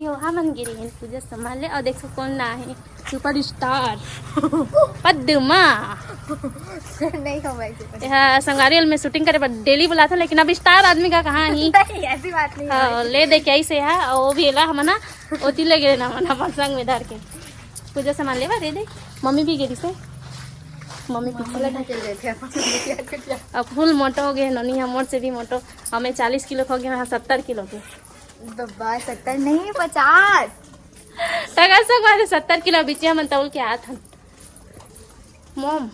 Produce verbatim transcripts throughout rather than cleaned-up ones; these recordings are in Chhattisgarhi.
तो हमन गे रेहेन पूजा सामान ले, अउ देखो कोन ना हे, सुपर स्टार पद्मा। नहीं हो भाई, सुपर ये हा संगवारी हो, मैं शूटिंग करे बर डेली बुलाथंव, लेकिन अब स्टार आदमी का कहाँ ही। नहीं, ऐसी बात नहीं हाँ, है। ले दे के आइस हे, अउ वो भी एला हमन ना ओती ले गे ना, मन अपन संग में धर के पूजा सामान लेवा दे दे। मम्मी भी गे रिहिस हे, मम्मी पीछे वाला में। ढकेल देथे अपन। अब फुल मोटो हो गे नोनी, हम मोट से भी मोटो। हमें चालीस किलो हो गे, मैं सत्तर किलो के। बब्बा, सत्तर नहीं, पचास। तगड़ से बारे सत्तर किलो बिचिया मन तौल के आत हन। मोम।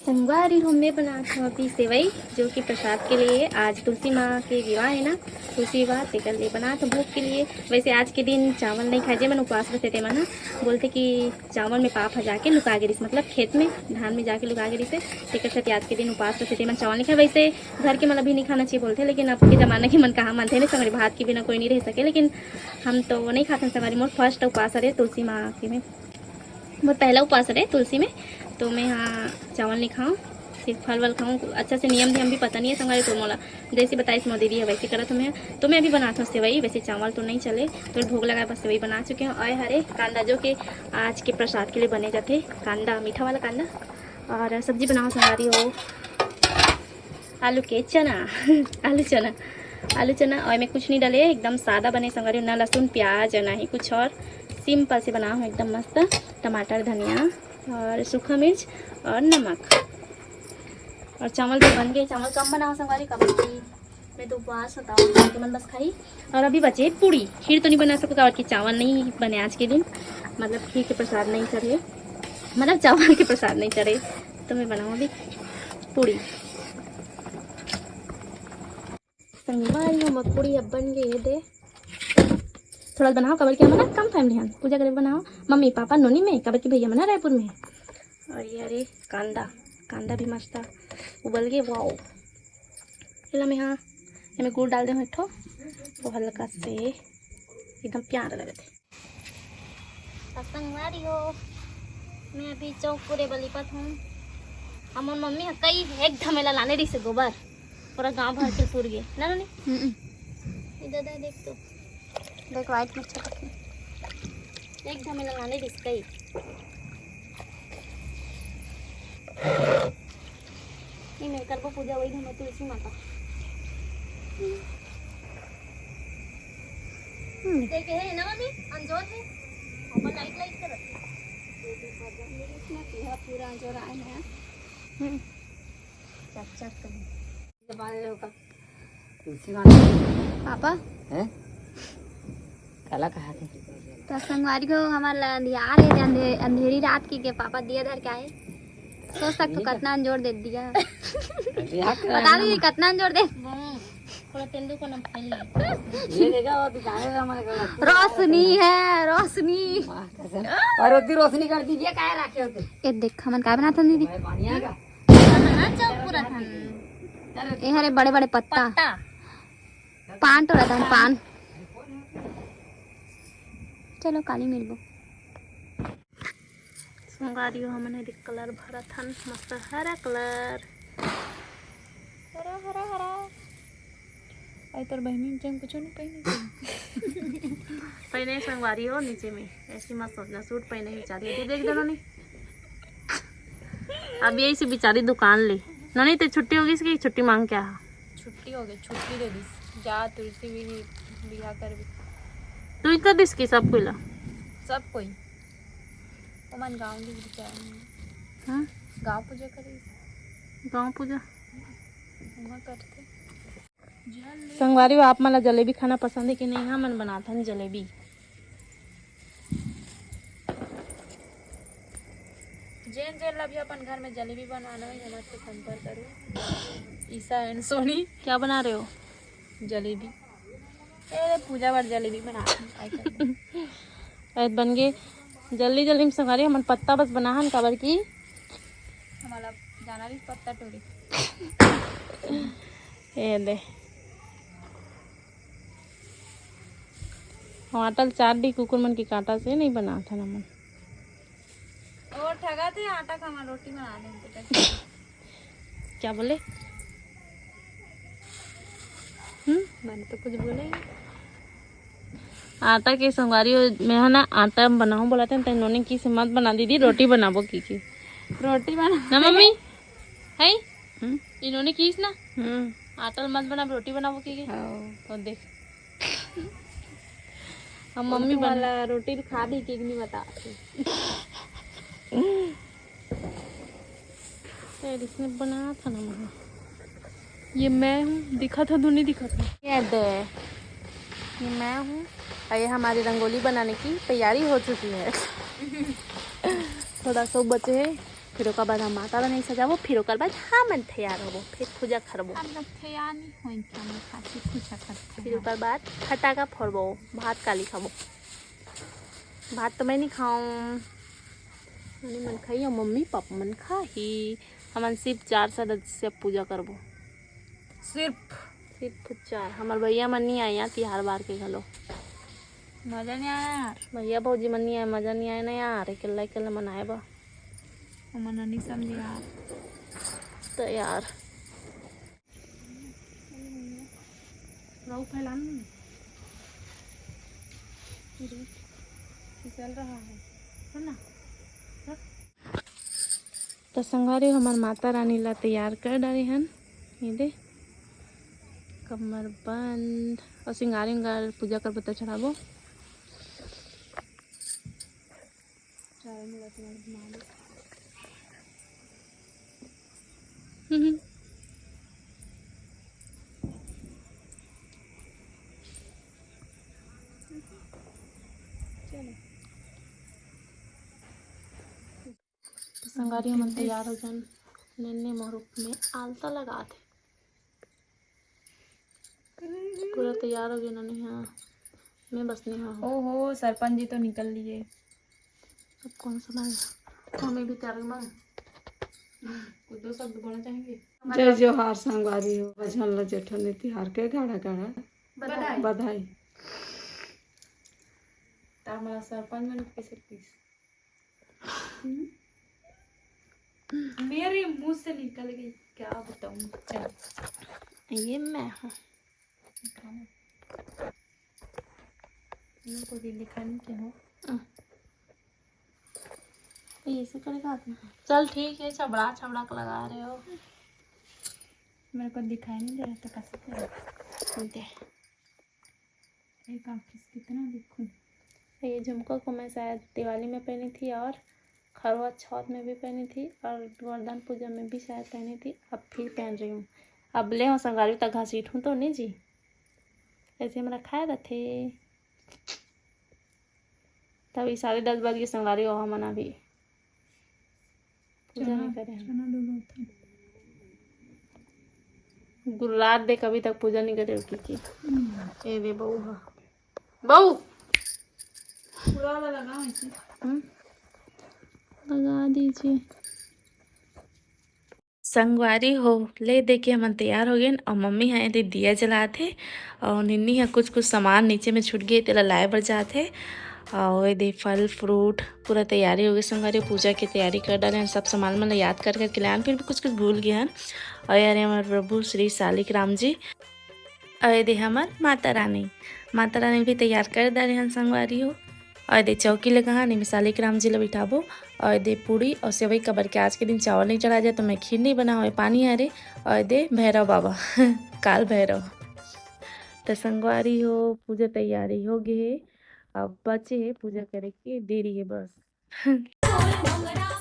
संगवारी हो, मैं बनात हंव अभी सेवई, जो कि प्रसाद के लिए। आज तुलसी माँ के विवाह है ना, तुलसी विवाह, तेकर लिए बनात हंव भोग के लिए। वैसे आज के दिन चावल नहीं खाए, जे मन उपवास रहते ते मन ह बोलते कि चावल में पाप ह जाके लुका गे रिहिस, मतलब खेत में धान में जाके लुका गे रिहिस हे, तेकर सेती आज के दिन उपवास रहते ते मन चावल नहीं खाए। वैसे घर के मन अभी नहीं खाना चाहिए बोलते, लेकिन अब के जमाना के मन कहाँ मानते हैं, संगवारी, भात के बिना कोई नहीं रह सके। लेकिन हम तो नहीं खाते हैं संगवारी, मोर फर्स्ट उपवास हरे तुलसी माँ के में, मोर पहला उपवास हरे तुलसी में, तो मैं हाँ चावल नहीं खाऊँ, सिर्फ फल वल खाऊँ। अच्छा से नियम धियम भी पता नहीं है संगवारी, तो मोला जैसे बताइस मोर दीदी ह वैसे करत हंव मैं। तो मैं अभी बनात हंव सेवई, वैसे चावल तो नहीं चले, तो भोग लगाए बर सेवई बना चुके हंव। अउ हरे कांदा, जो कि आज के प्रसाद के लिए बने जाथे, कांदा, मीठा वाला कांदा। अउ सब्जी बनाहूं संगवारी हो, आलू के चना। आलू चना, आलू चना, अउ एमे कुछ नहीं डाले, एकदम सादा बने संगवारी हो, ना लहसुन प्याज ना ही कुछ, अउ सिंपल से बनाहूं एकदम मस्त। टमाटर, धनिया अउ सूखा मिर्च अउ नमक। अउ चावल तो बन गे, चावल कम बनाहूं संगवारी, काबर कि मैं तो उपवास होता हूँ, तो मन बस खाही। अउ अभी बचे पूड़ी, खीर तो नहीं बना सकूँ, काबर कि चावल नहीं बने आज के दिन, मतलब खीर के प्रसाद नहीं चढ़े, मतलब चावल के प्रसाद नहीं चढ़े, तो मैं बनाऊँ अभी पूड़ी। संगवारी हो, मोर पूड़ी अब बन गे हे दे। थोड़ा बनाओ, काबर कि हमन ना कम फैमिली हन, पूजा करे बनाओ, मम्मी पापा नोनी में, काबर कि भैया मन ह रायपुर में। अउ ये हरे कांदा, कांदा भी मस्त उबल गे, वाओ। एला मैं हाँ, एमे गुड़ डाल दे हूँ एक ठो, तो हल्का से एकदम प्यारा लगत हे। तो संगवारी हो, मैं अभी चौक पूरे बलिपत हूँ। हमर मम्मी ह कई एक ढमेला लाने रहिस हे गोबर, पूरा गांव भर के पूर गे ना नोनी। हम्म। इधर दे, देख तो। देख, व्हाइट मिर्च रखे। एक ढमेला लाने रहिस कई। नहीं, मैं करबो पूजा वही ढमेला तुलसी माता। हम्म। देखे है ना मम्मी, अंजोर है। अपन लाइट लाइट करत है। पूरा अंजोर आए ना। हम्म। चक चक कर। तुलसी माता। पापा? हैं? काला कहा थे? तो संगवारी हो, हमार ला अंधियार है, अंधे-, अंधेरी रात की के पापा दिया धर के आए। सोच सकथो कतना अंजोर दे दिया। अंधियार बता दीजिए, कतना अंजोर दे। थोड़ा तेंदू को नम फैल ले। ये देखा, वो दिखाने का हमारे को। रोशनी है, रोशनी। माँ कसम। और उतनी रोशनी कर दीजिए, काहे रखे होते? ये देख, हमन काय बनाथन दीदी? भाई, पानी आएगा। ना चौक पूरा था। ए हरे बड़े बड़े पत्ता। पत्ता। पान टोरा था पान। चलो काली मिलबो। संगवारी हो, हमन एदे कलर भरत हन, मस्त हरा कलर। हरा, हरा, हरा। अरे तोर बहिनी ने कुछ नहीं पहनी। पहने संगवारी हो नीचे में, ऐसी मत सोचना, सूट पहने ही चाहती है। देख देना नहीं। अब यही से बेचारी दुकान ले। नोनी, ते छुट्टी होगी इसकी, छुट्टी मांग के आ। छुट्टी हो गई, छुट्टी दे दिस। जा तुलसी भी बिहा कर भी। तू ही कर दिस की सब कोई ला? सब कोई। ओमन गाँव के बेचारा। हाँ? गाँव पूजा करी। गाँव पूजा। वहाँ करते। संगवारी हो, आप मन ला जलेबी खाना पसंद है कि नहीं? हमन बनाथन जलेबी। जेन जेन ला भी अपन घर में जलेबी बनाना हो, हमर से संपर्क करो। ईशा एंड सोनी। क्या बना रहे हो? जलेबी। ए, पूजा बर जलेबी बना। ऐत बन गे। जल्दी जल्दी में संगवारी, हमन पत्ता बस बनाहन, काबर की हमारा जाना भी पत्ता टोरी। ए दे। आटा ल चार डी कुकुर मन के कांटा से नहीं बनात हन हमन। और ठगा थे आटा का, हमारा रोटी बना दे। क्या बोले? हम्म? मैंने तो कुछ बोला ही नहीं। आटा के संगवारी हो, मैं ह ना आटा बनाऊं बोला थे, त इन्होंने किस मत बना दीदी, रोटी बनाबो की की। रोटी बना ना मम्मी, है? हम्म। इन्होंने किस ना हम्म। आटा मत बना, रोटी बनाबो की की। हाँ। तो देख। हम मम्मी उनको बना वाला रोटी खा दी कि नहीं बता। तेरे इसने बना था ना मम्मी। ये मैं हूँ, दिखा था, नहीं दिखा था। ये दे, ये मैं हूँ। और ये हमारी रंगोली बनाने की तैयारी हो चुकी है। थोड़ा सा बचे है, फिर ओकर बाद हम माता रानी सजाबो, फिर ओकर बाद हमन तैयार होबो, फिर पूजा करबो। हम लोग तैयार नहीं होई क्या, मैं खाती पूजा करते फिर हैं। ओकर बाद फटाका फोड़बो, भात काली खाबो। भात तो मैं नहीं खाऊं, मनी मन खाई और मम्मी पापा मन खाही। हमन सिर्फ चार सदस्य पूजा करबो, सिर्फ सिर्फ चार। हमार भैया मन नहीं आए यहाँ तिहार बार के घलो। मजा नहीं आया यार। भैया भौजी मन नहीं आए, मजा नहीं आया ना यार, अकेला अकेला मनाए बा। ओमन नहीं समझे यार। तो यार रहू फैलान फिसल रहा है, है ना? तो संगवारी, हमार माता रानी ला तैयार कर डारे हन। ये दे, कमर बंद और सिंगार उंगार पूजा करबो त चढ़ाबो। हम्म। चलो। तो संगवारी हमन तैयार हो जान, नन्हे मोर रूप में आलता लगा थे। पूरा तैयार हो गया नन्हे, हाँ, मैं बस नहीं हाँ। ओहो, सरपंच जी तो निकल लिए। अब कौन सा मांग? हमें भी तैयार मांग। कुछ दो शब्द बोलना चाहेंगे? जय जोहार संगवारी हो, बझन ल जेठन तिहार के गाड़ा गाड़ा बधाई। बधाई। त हमारा सरपंच मन कैसे पीस? हम्म? मेरे मुंह से निकल गई, क्या बताऊं। चल। ये मैं हूँ। मेरे को भी दिखाने के हो। हम्म। ये ऐसे करेगा आदमी। चल ठीक है, छबड़ा छबड़ा के लगा रहे हो। मेरे को दिखाई नहीं दे रहा तो कैसे करेगा? दे। एक आँख किस कितना देखो। ये झुमका को मैं शायद दिवाली में पहनी थी और खरवा चौथ में भी पहनी थी और गोवर्धन पूजा में भी शायद पहनी थी। अब फिर पहन रही हूँ। अब ले हो संगवारी तक घसीट हूँ तो नहीं जी, ऐसे में रखाया था थे। तब ये साढ़े दस बज गए संगवारी हो, हमन अभी पूजा नहीं करे। गुरुरात देख अभी तक पूजा नहीं करे हो की, की। ए दे बहू हा। बहू। पूरा वाला लगा ऐसे। हम्म। लगा दीजिए। संगवारी हो, ले दे के हमन तैयार हो गेन और मम्मी ह एदे दिया जलात हे और निन्नी ह कुछ कुछ सामान नीचे में छूट गे, तेला लाए बर जात हे। और एदे फल फ्रूट पूरा तैयारी हो गई संगवारी, पूजा के तैयारी कर डाले हन, सब सामान मन ला याद कर करके लाए हन, फिर भी कुछ कुछ भूल गए हन। और यार हमारे प्रभु श्री सालिक राम जी और एदे हमर माता रानी, माता रानी भी तैयार कर डाले हन संगवारी हो। और एदे चौकी लगा हन, एमे सालिक राम जी ला बिठाबो। और एदे पूड़ी और सेवई, काबर के आज के दिन चावल नहीं चढ़ा जाए, तो मैं खीर नहीं बना हुए, पानी हरे। और एदे भैरव बाबा काल भैरव। तो संगवारी हो, पूजा तैयारी हो गए हे, अब बचे हे पूजा करे के देरी हे बस।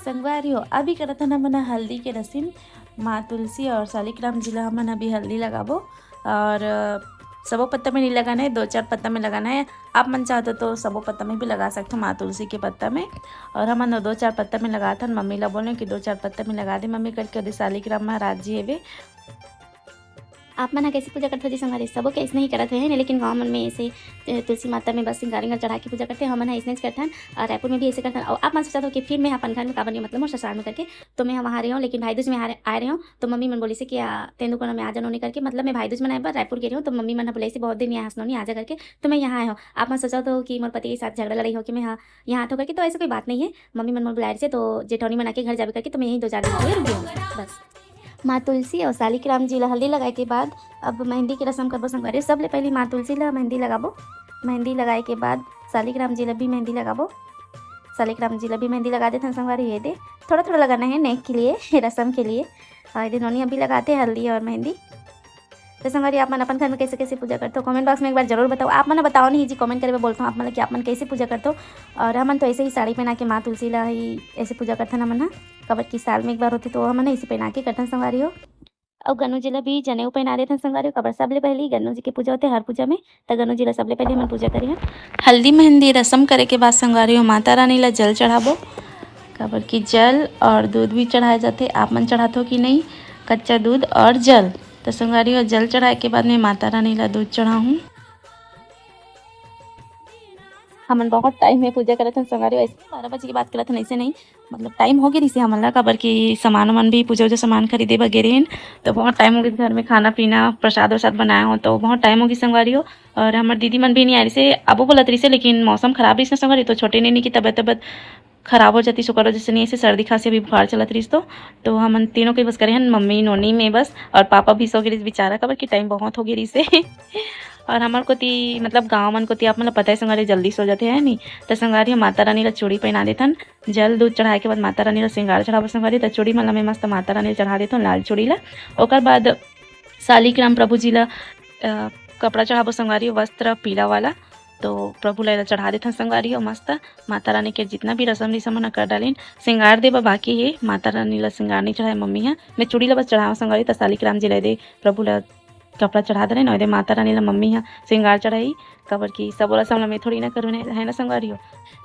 संगवारी हो, अभी करत हन हमन ह हल्दी के रसिम। माँ तुलसी और सालिक राम जी ला हमन अभी हल्दी लगाबो और, अ, सबो पत्ता में नहीं लगाना है, दो चार पत्ता में लगाना है। आप मन चाहते तो सबो पत्ता में भी लगा सकते हो, माँ तुलसी के पत्ता में। और हमन दो चार पत्ता में लगात हन, मम्मी ला बोले कि दो चार पत्ता में लगा दे मम्मी करके, ओदे सालिक राम महाराज जी हेबे। आप मन ह कैसे पूजा करथो जी संगवारी? सबो के अइसने ही करत होही, लेकिन गाँव मन में ऐसे, अ, तुलसी माता में बस सिंगार विंगार चढ़ा के पूजा करथे, हमन ह अइसने ही करथन। और रायपुर में भी ऐसे करथन। और आप मन सोचत हो कि फिर मैं अपन घर में काबर नहीं, मतलब मोर ससुराल में करके, तो मैं ह वहाँ रहे हूँ, लेकिन भाई दूज में आ, आए रहे हूँ, तो मम्मी मन बोलिस कि, आ, तेंदू कोना में आ जा नोनी करके, मतलब मैं भाई दूज मनाए बर रायपुर गे रहे हूँ, तो मम्मी मन ह बुलाइस बहुत दिन यहाँ हंसनोनी आ जा करके, तो मैं यहाँ आए हूँ। आप मन सोचत हो कि मोर पति के साथ झगड़ा लड़ाई हो के मैं ह-, यहाँ आथो करके, तो ऐसे कोई बात नहीं है। मम्मी मन मोर बुलाए रहिसे, तो जेठौनी मन आके घर जाबे करके, तो मैं यहीं दो चार दिन के लिए रुक गई हूँ, बस। माँ तुलसी और सालिक राम जी ला हल्दी लगाए के बाद अब मेहंदी के रसम करबो संगवारी। सबले पहली माँ तुलसी ला मेहंदी लगाबो। मेहंदी लगाए के बाद सालिक राम जी ला भी मेहंदी लगाबो। सालिक राम जी ला भी मेहंदी लगा देथन संगवारी। ये दे, थोड़ा थोड़ा लगाना है नेक के लिए, रसम के लिए। और ये दे नोनी अभी लगाथे हल्दी और मेहंदी। तो संगवारी, आप मन अपन घर में कैसे कैसे पूजा करथो, कमेंट बॉक्स में एक बार जरूर बताओ। आप मन बताओ नहीं जी, कमेंट करे बर बोलथो आप मन ला कि आप मन कैसे पूजा करथो। और हमन तो ऐसे ही साड़ी पहना के माँ तुलसी ला ही ऐसे पूजा करथन हमन ह, काबर कि साल में एक बार होथे, तो हमन ऐसे पहना के करथन संगवारी हो। अउ गन्नू जी ला भी जनेऊ पहना देथन संगवारी हो, काबर सबले पहली गन्नू जी के पूजा होथे हर पूजा में, त गन्नू जी ला सबले पहले हमन पूजा करे हन। हल्दी मेहंदी रसम करे के बाद संगवारी हो, माता रानी ला जल चढ़ाबो, काबर कि जल और दूध भी चढ़ाए जाथे। आप मन चढ़ाथो कि नहीं, कच्चा दूध और जल? तो संगवारी हो, जल चढ़ाए के बाद में माता रानी ला दूध चढ़ाहूँ। हमन बहुत टाइम में पूजा करत हन संगवारी हो, ऐसे बारह बजे के बात करत हन, ऐसे नहीं, मतलब टाइम हो गे रहिसे हमन ला, काबर कि सामान उमान भी, पूजा उजा सामान खरीदे बर गे रहिन, तो बहुत टाइम हो गे। घर में खाना पीना, प्रसाद वरसाद बनाए हो, तो बहुत टाइम हो गे संगवारी हो। और हमर दीदी मन भी नहीं आए रहिसे, आबो बोलत रहिसे, लेकिन मौसम खराब रहिस ना संगवारी, तो छोटे नैनी की तबियत, तबियत खराब हो जाती, शुक्र हो जैसे नहीं, ऐसे सर्दी खांसी अभी बुखार चलत रहिस तो, तो हमन तीनों के बस करे हन, मम्मी, नोनी, मैं बस, और पापा भी सो गे रहिस बेचारा, काबर कि टाइम बहुत हो गे रहिसे। और हमर कोती, मतलब गाँव मन कोती, आप मन ला पता है संगवारी, जल्दी सो जाते हैं नी, तो संगवारी हम माता रानी ला चूड़ी पहना देथन। जल दूध चढ़ाए के बाद माता रानी ला श्रृंगार चढ़ाबो संगवारी, तो चूड़ी मन ला मैं मस्त माता रानी ला चढ़ा देथन, लाल चूड़ी ला। ओकर बाद सालिक राम प्रभु जी ला, अ, कपड़ा चढ़ाबो संगवारी, वस्त्र पीला वाला। तो प्रभु ला एला चढ़ा देथन संगवारी हो मस्त। माता रानी के जितना भी रसम रिसम मन कर डालिन, श्रृंगार देबा बाकी हे। माता रानी ला श्रृंगार नहीं चढ़ाए मम्मी ह, मैं चूड़ी ला बस चढ़ावा संगवारी, त सालिक राम जी ला दे प्रभु ला कपड़ा चढ़ा देने, ओदे माता रानी ला मम्मी ह श्रृंगार चढ़ाई, काबर कि सबो रसम ला मैं थोड़ी ना करूँ, है ना संगवारी हो।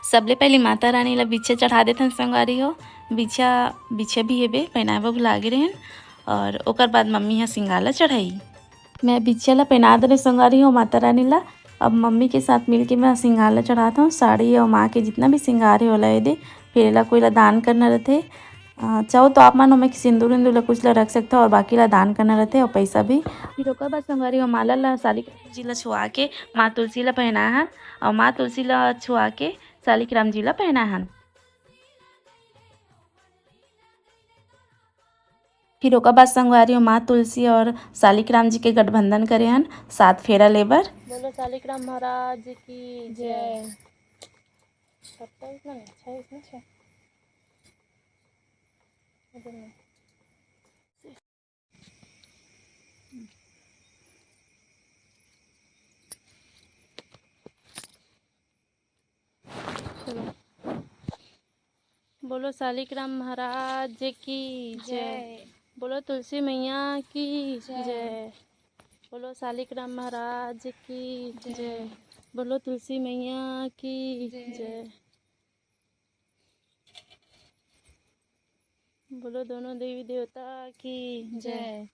सबले पहले माता रानी ला बिछिया चढ़ा देथन संगवारी हो। बिछिया, बिछिया भी हेबे, पहनाए बर भुला गे रहेन। और ओकर बाद मम्मी ह श्रृंगार ला चढ़ाई। मैं बिछिया ला पहना देने संगवारी हो माता रानी ला। अब मम्मी के साथ मिलके मैं श्रृंगार ला चढ़ात हूँ। साड़ी और माँ के जितना भी श्रृंगार है, ओला ये दे, फिर एला कोई ला दान करना रहते। अ, चाहो तो आप मन ओमे सिंदूर उंदूर ला कुछ ला रख सकते हो और बाकी ला दान करना रहते और पैसा भी। फिर ओकर बाद संगवारी हो माला ला सालिक राम जी ला छुआ के माँ तुलसी ला पहना हन और माँ तुलसी ला छुआ के सालिक राम जी ला पहना हन। फिर ओकर बाद संगवारी हो माँ तुलसी और सालिक राम जी के गठबंधन करे हन सात फेरा लेबर। बोलो सालिक राम महाराज की जय। पत्ता इतना नहीं अच्छा है, इसमें अच्छा है। चलो। बोलो सालिक राम महाराज की जय। जय। बोलो तुलसी मैया की जय। जय। बोलो सालिक राम महाराज की जय। जय। बोलो तुलसी मैया की जय। जय। बोलो दोनों देवी देवता की जय। जय।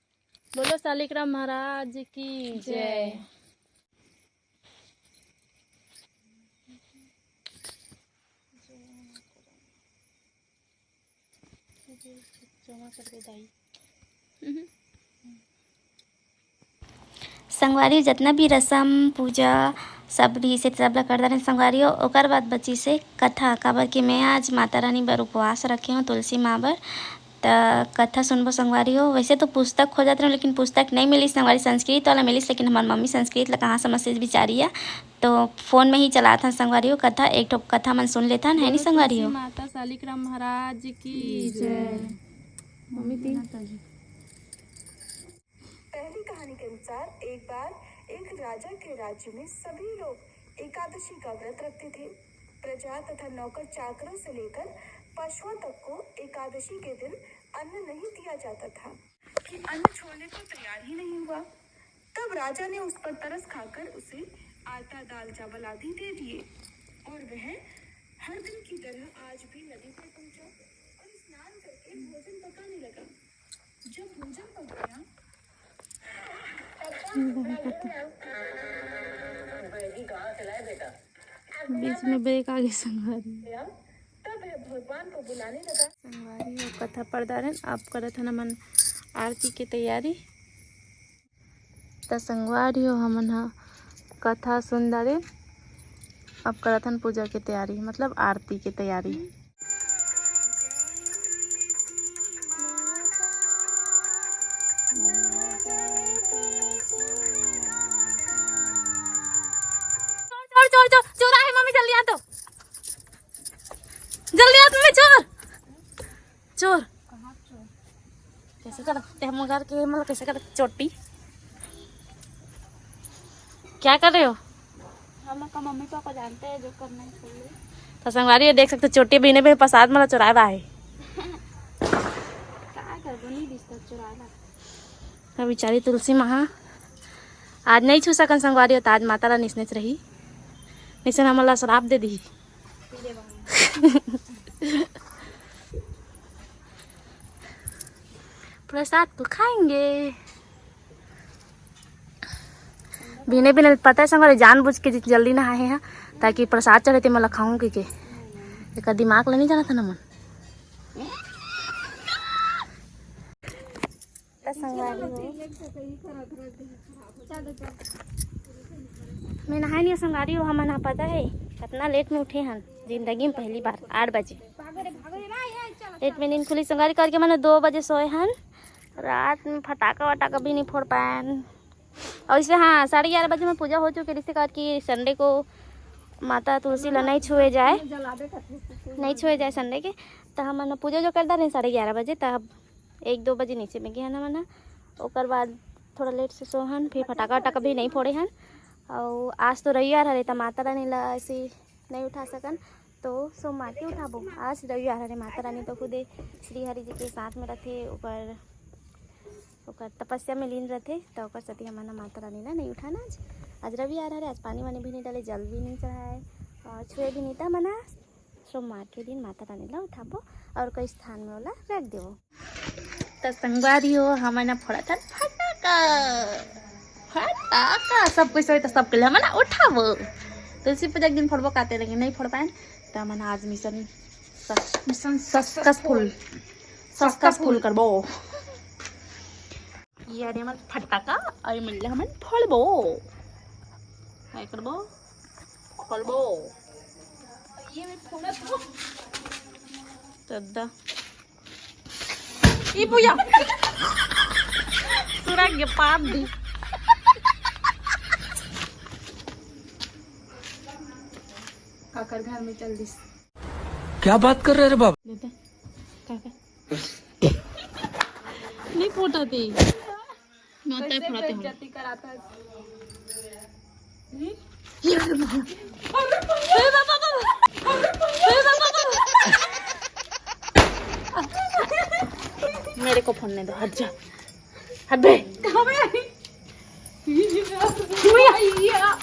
बोलो सालिक राम महाराज की जय। जय। संगवारी, जितना भी रसम पूजा सब रहिस हे, सब ला कर डारेन संगवारी हो। ओकर बाद बचिस हे कथा, काबर कि मैं आज माता रानी बर उपवास रखे हूँ, तुलसी माँ बर। त कथा सुनबो संगवारी हो। वैसे तो पुस्तक खोजत रहेंव, लेकिन पुस्तक नहीं मिलिस संगवारी, संस्कृत वाला मिलिस, लेकिन हमार मम्मी संस्कृत ला कहाँ समझ से बिचारी है, तो फोन में ही चलात हन संगवारी हो कथा। एक ठो कथा मन सुन लेथन, है नी संगवारी हो। माता सालिक राम महाराज की जय। मम्मी तीन। पहली कहानी के अनुसार एक बार एक राजा के राज्य में सभी लोग एकादशी का व्रत रखते थे। प्रजा तथा नौकर चाकरों से लेकर पशुओं तक को एकादशी के दिन अन्न नहीं दिया जाता था, कि अन्न छोड़ने को तैयार ही नहीं हुआ। तब राजा ने उस पर तरस खाकर उसे आटा, दाल, चावल आदि दे दिए और वह हर दिन की तरह आज भी नदी पर पहुंचा और स्नान करके भोजन पकाने लगा। जब भोजन पक गया, बीच में ब्रेक आ गई संगवारी। तब वह भगवान को बुलाने लगा। संगवारी हो कथा पढ़ डारेन, अब करत हन हमन आरती के तैयारी। त संगवारी हो, हमन ह कथा सुन डारेन, अब करत हन पूजा के तैयारी, मतलब आरती के तैयारी। चोर, चोर, चोर आए, मम्मी जल्दी आ तो, जल्दी आ मम्मी, चोर, चोर। कैसे कर ते हम घर के, मतलब कैसे कर चोटी? क्या कर रहे हो? हम लोग का मम्मी पापा जानते हैं जो करना है कर लो। तो संगवारी ये देख सकते हो, चोटी बीने पे प्रसाद मला चुराए बा है। का करबो, नहीं दिसता चुराए ला। अब बेचारी तुलसी महा आज नहीं छू सकन संगवारी हो, तो आज माता रानी इसने रही, निसे हमला श्राप दे दी। प्रसाद तो खाएंगे। बिने बिने पता है संगवारी, जानबूझ के जल्दी नहाए हैं, ताकि प्रसाद चढ़े ते मला खाऊं के, के। एकर दिमाग ले नहीं जाना था ना मन। त संगवारी हो। मैं नहाए नहीं संगवारी हो, हमन ह पता है कितना लेट में उठे हन जिंदगी में पहली बार, आठ बजे। लेट में नींद खुली संगवारी करके, मैंने दो बजे सोए हन। रात में फटाका वटाका भी नहीं फोड़ पाएन। और इसे, हाँ, साढ़े ग्यारह बजे में पूजा हो चुके, जिससे कहा कि संडे को माता तुलसी ला नहीं छुए जाए, नहीं छुए जाए संडे के। तो हमन पूजा जो करता रहे साढ़े ग्यारह बजे, तब एक दो बजे नीचे में गे हन हमन ह। ओकर बाद थोड़ा लेट से सोहन, फिर फटाका वटाका भी नहीं फोड़े हन। और आज तो रविवार हरे, त माता रानी ला ऐसे नहीं उठा सकन, तो सोमवार के उठाबो। आज रविवार हरे, माता रानी तो खुदे श्री हरि जी के साथ में रथे, ओकर ओकर तपस्या में लीन रथे, त ओकर सेती हमन ह माता रानी ला नहीं उठाना आज। आज रविवार हरे, आज पानी वानी भी नहीं डाले, जल भी नहीं चढ़ाए और छुए भी नहीं, त हमन ह सोमवार के दिन माता रानी ला उठाबो और कोई स्थान में ओला रख देबो। त संगवारी हो, हमन ह फोड़त हन फटाका, फटाका सब कोई सोए त सबके लिए हमन ह उठाबो। तुलसी पूजा के दिन फोड़बो काते, लेकिन नहीं फोड़ पाएन, त हमन आज मिशन सक-, मिशन सक्सेसफुल, सक्सेसफुल करबो। ये हरे हमर फटाका, अउ ये मिलले हमन फोड़बो। काय करबो? फोड़बो। ये मैं फोड़त हूँ। तद्दा। ई भैया। सुरग के पाप दी। काकर घर में चल दिस। क्या बात कर रहे रे बाबा? बेटा, काका। नहीं फोटा थी। माता कैसे फोड़ा थी। बेइज्जती कराता है? हम्म? ये रे बाबा। अरे बाबा, बाबा। अरे बाबा, बाबा। मेरे को फोड़ने दो, हट जा। हट बे। कहाँ पे आई? ये भैया।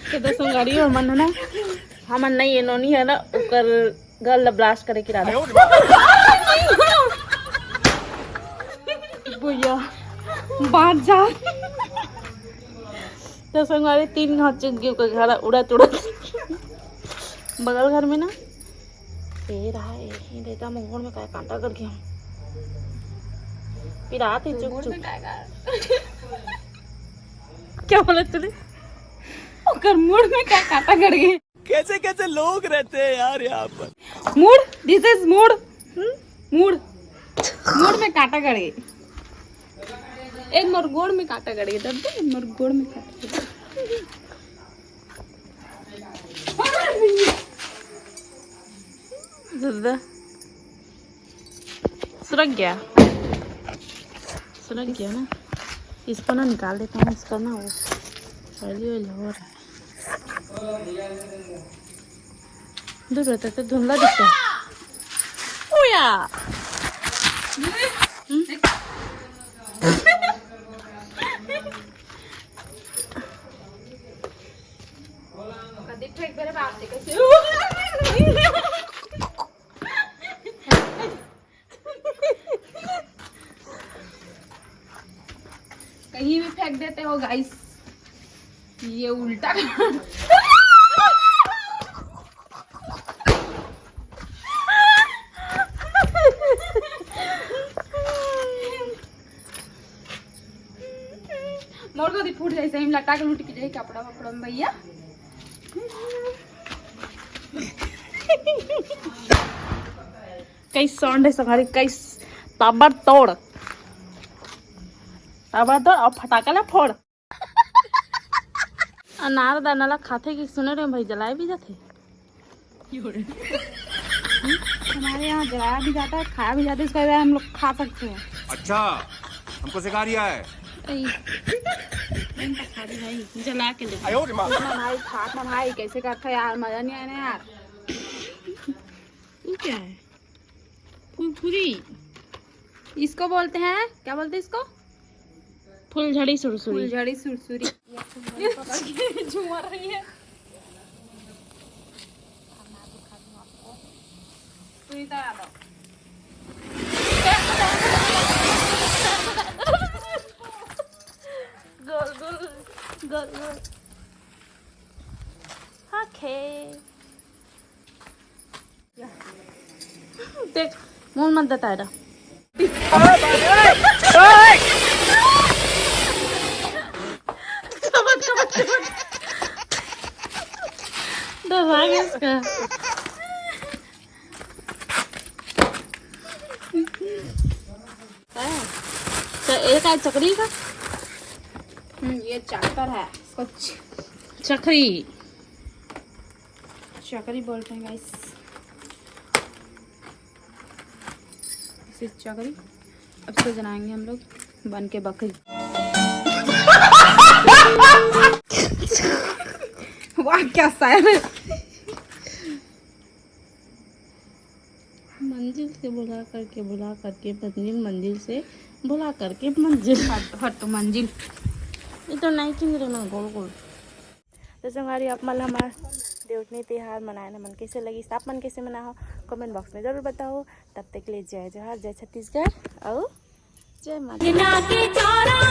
के तो संगवारी हो मन ना, हमन नहीं, ये नोनी है ना, ओकर गर्ल ला ब्लास्ट करे के इरादा। भैया, बाहर जा। तो संगवारी तीन हाथ चुक गए ओकर घर उड़त उड़त। बगल घर में ना, ए रहा, ए, ये देखा, मोर गोड़ में का कांटा गड़ गया। पिरात ही चुक चुक। क्या बोला तूने? ओकर मुड़ में का कांटा गड़ गया? कैसे कैसे लोग रहते हैं यार यहाँ पर। मूड़, this is मूड़। हम्म? मूड़। मूड़ में कांटा गड़ गए। ए, मोर गोड़ में कांटा गड़ गए, दर्द, ए, मोर गोड़ में कांटा गड़ गए। दर्द। सुरख गया, सुरख गया ना, इसको ना निकाल देता हूँ, इसका ना वो ऑयली ऑयल हो रहा है। दूर रहता तो धुंधला दिखता है। ओया। हम्म? कदी फेंक दे रे बाप रे, कैसे? कहीं भी फेंक देते हो गाइस, ये उल्टा। ऐसे ही लटा के लूट के जाए कपड़ा वपड़ा में भैया। कई sound है संगवारी, कई ताबड़तोड़, ताबड़तोड़ अउ फटाका ला फोड़। अनार दाना ला खाथे कि सुने रहे भाई, जलाए भी जाथे। हमारे यहाँ जलाया भी जाता है, खाया भी जाता है, इसका हम लोग खा सकते हैं। अच्छा, हमको सिखा रिया है। भाई, जला के ले। ना भाई, खा ना भाई, कैसे करता है यार, मजा नहीं आया ना यार। ये क्या है? फुरफुरी। इसको बोलते हैं, क्या बोलते हैं इसको? फुलझड़ी सुरसुरी। फुलझड़ी सुरसुरी। झूमर रही है। सुनीता यादव। गोल गोल, गोल गोल। ओके। देख, मुंह मत दताए रहा। डर आ गया इसका। च-, ये का चकरी का? हम्म, ये चक्कर है। इसको च-, चकरी। चकरी बोलते हैं गाइस। इसे चकरी। अब सो जाएंगे हम लोग बन के बकरी। वाह, क्या शायर है। मंजिल से भुला करके, भुला करके मंजिल, मंजिल से भुला करके मंजिल। हट, हट तो मंजिल। ये तो नहीं चिंग रहे ना, गोल गोल। तो संगवारी, आप मन हमार देवउठनी तिहार मनाए न मन कैसे लगिस, आप मन कैसे मनाहो, कमेंट बॉक्स में जरूर बताओ। तब तक के लिए जय जोहार, जय छत्तीसगढ़, अउ जय माता।